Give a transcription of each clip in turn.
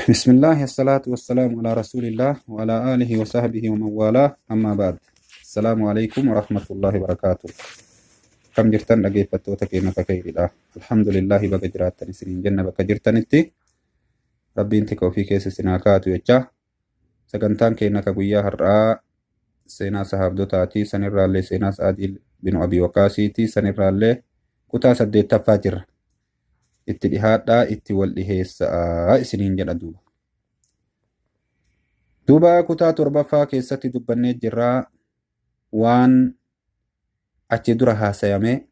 بسم الله الصلاة والسلام على رسول الله وعلى آله وصحبه ومن والاه، أما بعد، السلام عليكم ورحمة الله وبركاته. Akkam jirtan dhaggeeffattoota keenya? Khayriidha, alhamdulillahi. Baga jiraattan isiniin jenna. Bakka jirtanitti Rabbiin tika ofii keessa isin haa kaatu jecha, sagantaan keenya ka guyyaa har'aa seenaa sahaabdotaatii, sanirraallee seenaa Sa'adii binu Abii Waqaasiitii, sanirraallee kutaa saddeettaffaa jirra. Itti dhihaadhaa, itti wal dhiheessaa isiniin jedha. Duuba duuba kutaa torbaffaa keessatti dubbannee jirraa waan achi dura haasayame,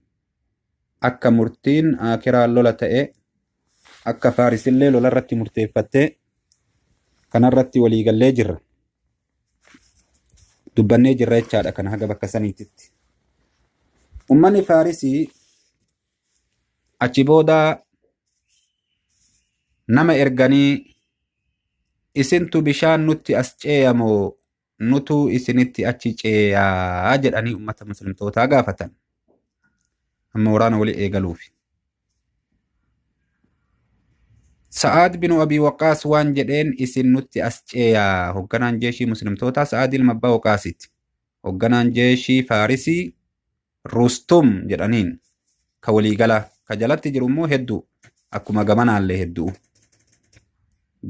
akka murtiin akiraan lola ta'e, akka Faarisillee lola irratti murteeffattee, kanarratti waliigallee jirra, dubbannee jirra jechaadha. Kana haga bakka saniititti ummanni Faarisii achi booda nama erganii, "Isintu bishaan nutti as ceeyamoo nutu isinitti achi ceeyaa?" jedhanii ummata muslimtootaa gaafatan. Amma waraana walii eegaluufi. Sa'aad binu Abii Waqaas waan jedheen, "Isin nutti as ceeyaa." Hogganaan jeeshii muslimtootaa Sa'aad ilma abbaa Waqaasiiti. Hogganaan jeeshii Faarisii Rustum jedhaniin, ka waliigalaa ka jalatti jiru immoo hedduu, akkuma gamanaallee hedduu.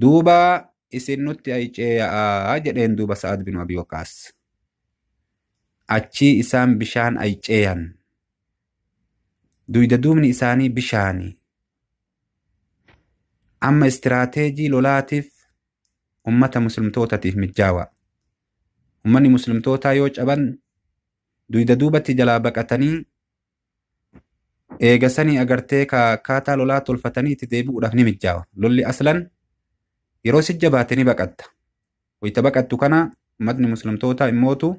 Duuba "Isin nutti ay ceeyaa" jedheen. Duuba Sa'aad binu Abii Waqaas. Achii isaan bishaan ay ceeyan. Duyda duubni isaanii bishaani. Amma istiraateejii lolaatiif ummata muslimtootatiif mijjaawaa. Ummanni muslimtootaa yoo caban duyda duubatti jalaa baqatanii, eegasanii agartee ka akkaataa lolaa tolfatanii itti deebi'uudhaaf ni mijjaawa. Lolli aslan yeroo si jabaate ni baqatta. Wayita baqattu kana ummatni muslimtootaa immootu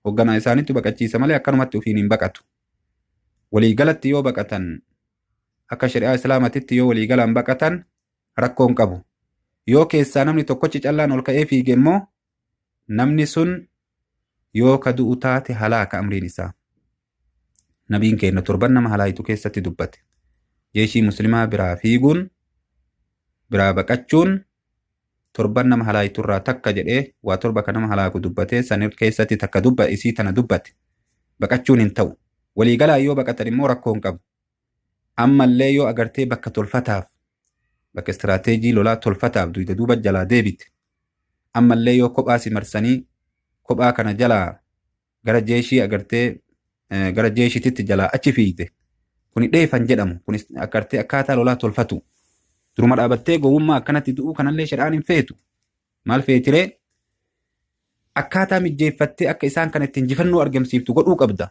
hogganaa isaanitti baqachiisa malee akkanumatti ofiin hin baqatu. Waliigalatti yoo baqatan, akka shari'aa islaamatitti yoo waliigalaan baqatan rakkoo hin qabu. Yoo keessaa namni tokkochi callaan ol ka'ee fiige immoo, namni sun yoo ka du'u taate halaaka amriin isaa. Nabiin keenya torban nama halaayitu keessatti dubbate. Jeeshii muslimaa biraa fiiguun, biraa baqachuun torban nama halaayiturraa takka jedhee, waa torba ka nama halaaku dubbatee, san keessatti takka dubba isii tana dubbate. Baqachuun hin ta'u. Waliigalaa yoo baqatan immoo rakkoo hin qabu. Ammallee yoo agartee bakka tolfataaf, bakka istiraateejii lolaa tolfataaf duyda duuba jalaa deebite. Ammallee yoo kophaa si marsanii kophaa kana jalaa gara jeeshii agartee gara jeeshititti jalaa achi fiigde. Kuni dheefan jedhamu. Kunis agartee akkaataa lolaa tolfatu. Duruma dhaabattee gowwummaa akkanatti du'uu kanallee shari'aan hin feetu. Maal feetiree? Akkaataa mijjeeffattee akka isaan kana ittiin injifannoo argamsiiftu godhuu qabda.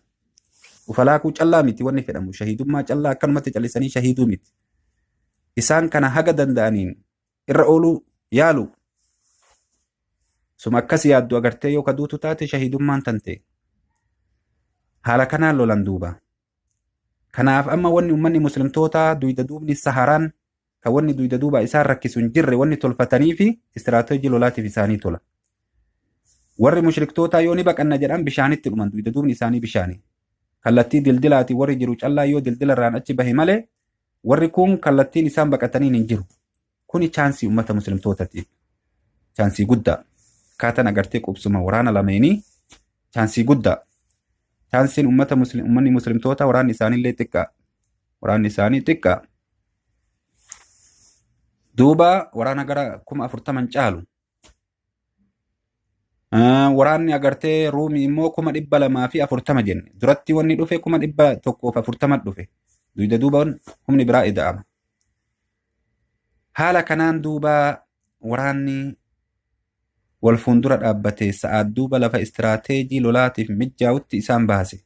Ufalaakuu callaa miti wanni fedhamu. Shahiidummaa callaa akkanumatti callisanii shahiiduu miti. Isaan kana haga danda'aniin irra ooluu yaalu. Suma akkas yaaddu agartee yoo kaduutu taate shahiidummaan tante. Haala kanaan lolan duuba. Kanaaf amma wanni uummanni muslimtootaa duyda duubni saharaan kan wanni duyda duuba isaan rakkisu hin jirre wanni tolfatanii fi istiraateejii lolaatiif isaanii tola. Warri mushriktootaa yoo ni baqanna jedhan bishaanitti dhuman, duyda duubni isaanii bishaani. Kallattii dildilaati warri jiru callaa yoo dildila irraan achi bahe malee warri kun kallattiin isaan baqataniin hin jiru. Kuni chaansii uummata muslimtootaatiif. Chaansii guddaa. Akkaataan agartee qubsuma waraana lameenii chaansii guddaa. Chaansiin uummata muslim uummanni muslimtoota waraanni isaaniillee xiqqaa. Waraanni isaanii xiqqaa. Duuba waraana gara 40,000 caalu. Waraanni agartee Ruumii immoo 240,000 jenne. Duratti wanni dhufe 140,000 dhufe. Duyda duuba humni biraa ida'ama. Haala kanaan duuba waraanni wal fuuldura dhaabbate. Sa'aad duuba lafa istiraateejii lolaatiif mijaa'utti isaan baase.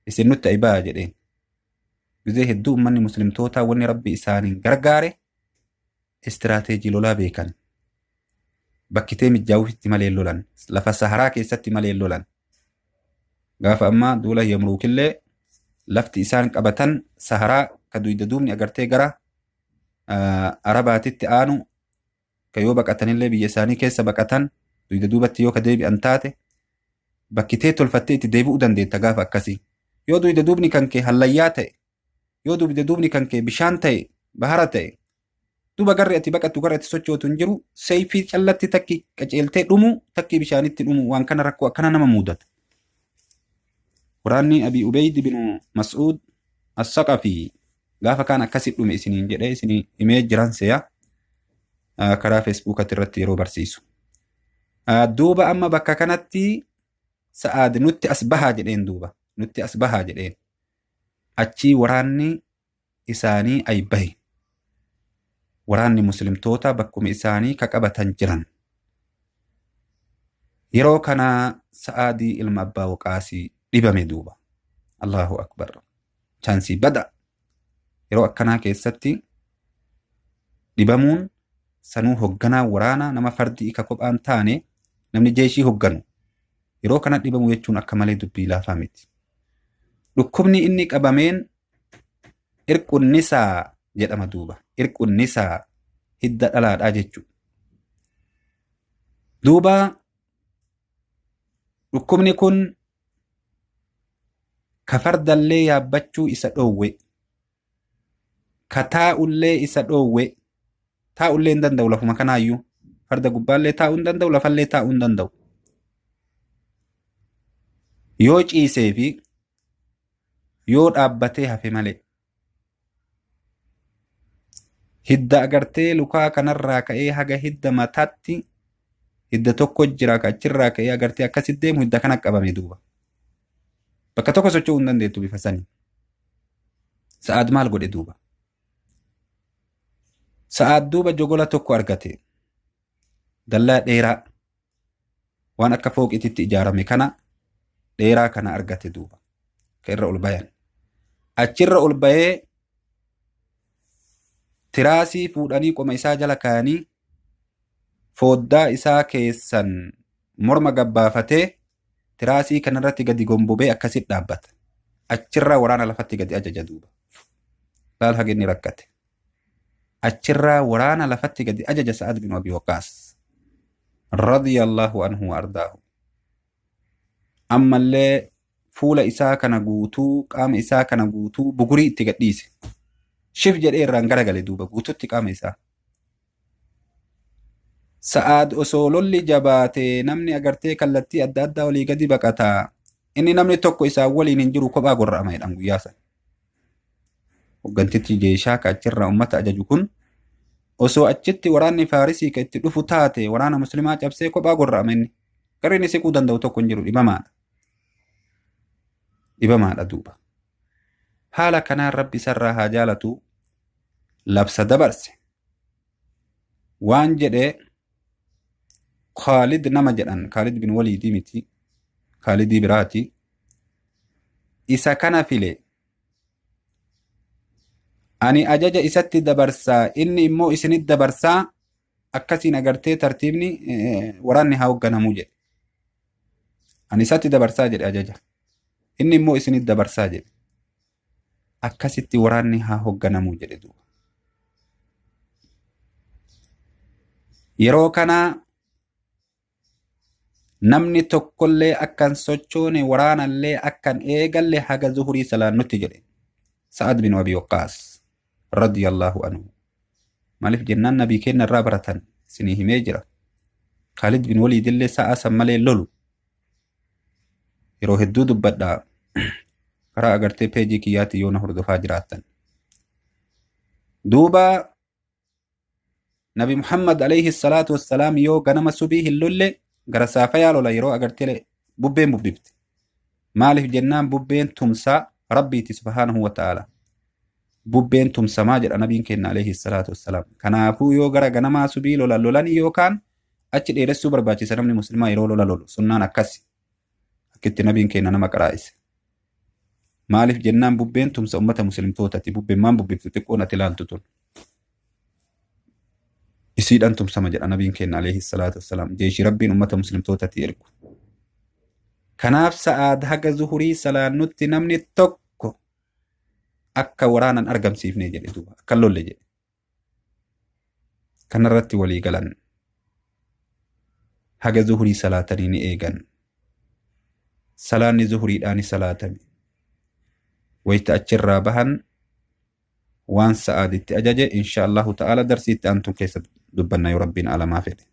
"Isin nutti ayi baa" jedheen. Gizee hedduu uummanni muslimtootaa wanni Rabbi isaaniin gargaare istiraateejii lolaa beekan. Bakkitee mijaa'uufitti malee lolan. Lafa saharaa keessatti malee lolan. Gaafa ammaa duula Yamruukillee lafti isaan qabatan saharaa ka duyda duubni agartee gara Arabaatitti aanu, ka yoo baqatanillee biyya isaanii keessa baqatan, duyda duubatti yoo ka deebi'an taate bakkitee tolfattee itti deebi'uu dandeetta gaafa akkasii. Yoo duyda duubni kan kee hallayyaa ta'e, yoo duyda duubni kan kee bishaan ta'e, bahara ta'e, Duuba garri ati baqattu garri ati sochootu hin jiru. Seeyfii callatti takki qaceeltee dhumu takki bishaanitti dhumu waan kana rakkoo akkana nama mudata. Waraanni Abi Ubeyd bin Mas'uud As-Saqafi gaafa kaan akkasi dhume isiniin jedhee isinii himee jiran seya karaa Feesbuukatti irratti yeroo barsiisu. Duuba amma bakka kanatti Sa'aad nutti as bahaa jedheen, duuba nutti as bahaa jedheen. Achii waraanni isaanii ay bahe. Waraanni muslimtoota bakkuma isaanii ka qabatan jiran. Yeroo kana Sa'aadii ilma abbaa Waqaasii dhibame duuba. Allahu akbar. Chaansii bada. Yeroo akkanaa keessatti dhibamuun sanuu hogganaa waraanaa nama fardii ka kophaan taane, namni jeeshii hogganu yeroo kana dhibamu jechuun akka malee dubbii laafaa miti. Dhukkubni inni qabameen irqunnisaa jedhama duuba. Irqunnisaa hidda dhalaadhaa jechuudha. Duuba dhukkubni kun ka fardallee yaabbachuu isa dhoowwe, ka taa'ullee isa dhoowwe, taa'ullee hin danda'u lafuma kanaayyuu, farda gubbaallee taa'uu hin danda'u, lafallee taa'uu hin danda'u. Yoo ciisee fi yoo dhaabbatee hafe malee. Hidda agartee lukaa kanarraa ka'ee haga hidda mataatti hidda tokko jira, ka achirraa ka'ee agartee akkasitti deemu hidda kana qabame duuba. Bakka tokko socho'uu hin dandeettu bifa sanii. Sa'aad maal godhe duuba? Sa'aad duuba jogola tokko argate. Dallaa dheeraa waan akka fooqititti ijaarame kana dheeraa kana argate duuba. Ka irra ol bayan. Achirra ol bayee tiraasii fuudhanii qoma isaa jala kaayanii fooddaa isaa keessan morma gabbaafatee tiraasii kanarratti gadi gombobee akkasitti dhaabbata. Achirraa waraana lafatti gadi ajaja duuba. Laal haga inni rakkate. Achirraa waraana lafatti gadi ajaja Sa'ad bin Abi Waqqaas. Radiyallahu anhu wa ardaahu. Ammallee fuula isaa kana guutuu, qaama isaa kana guutuu bugurii itti gadhiise. Shif jedhee irraan garagale duuba guututti qaama isaa. Sa'aad osoo lolli jabaate namni agartee kallattii adda addaa olii gadi baqata. Inni namni tokko isaan waliin hin jiru, kophaa gorra'ama jedhan guyyaa sana. Hoggantichi jeeshaa ka achirraa uummata ajaju kun osoo achitti waraanni Faarisii ka itti dhufu taate waraana muslimaa cabsee kophaa gorra'ama inni. Garri inni siquu danda'u tokko hin jiru, dhibamaadha. Dhibamaadha duuba. Haala kanaan Rabbi isarraa haa jaalatu labsa dabarse. Waan jedhe, Khaalid nama jedhan, Khaalid bin Waliidii miti, Khaalidii biraati. Isa kana file. Ani ajaja isatti dabarsaa, inni immoo isinit dabarsaa, akkasiin agartee tartiibni waraanni haa hoogganamuu jedhe. Ani isatti dabarsaa jedhe ajaja. Inni immoo isinit dabarsaa jedhe. Akkasitti waraanni haa hoogganamuu jedhe duuba. Yeroo kana namni tokkollee akkan sochoone, waraanallee akkan eegalle haga zuhurii salaannutti jedhe. Sa'ad bin Abi Waqqaas radiyallahu anhu. Maaliif jennaan nabii keenya irraa baratan isinii himee jira. Khalid bin Waliid illee sa'a san malee lolu. Yeroo hedduu dubbadhaa karaa agartee peejii kiyyaatti yoo na hordofaa jiraattan. Duuba Nabi Muhammad alayhi salaatu wassalaam yoo ganama subii hin lolle gara saafayaa lola yeroo agartee bubbeen bubbifte. Maaliif jennaan bubbeen tumsaa Rabbiiti subhaanahu wa ta'ala. Bubbeen tumsamaa jedha nabiin keenya alayhi salaatu wassalaam. Kanaafuu yoo gara ganamaa subii lola lolanii yookaan achi dheeressuu barbaachisa namni muslimaa yeroo lola lolu, sunnaan akkasi. Akkitti nabiin keenya nama qaraa'ise. Maaliif jennaan bubbeen tumsa ummata muslimtootati. Bubbeen maan bubbiftu xiqqoon ati ilaaltu tun. Isiidhaan tumsama jedha nabiin keenya alayhi salaatu wassalaam. Jeeshii Rabbiin ummata muslimtootati ergu. Kanaaf Sa'aad haga zuhurii salaannutti namni tokko akka waraanan argamsiifne jedhe duuba. Akka lolle jedhe. Kanarratti walii galan. Haga zuhurii salaatanii ni eegan. Salaanni zuhuriidhaan salaatame. Wayita achirraa bahan Waan Sa'aad itti ajaje insha Allahu ta'ala darsii itti aantu keessa dubbanna yoo Rabbiin alamaa fedhe.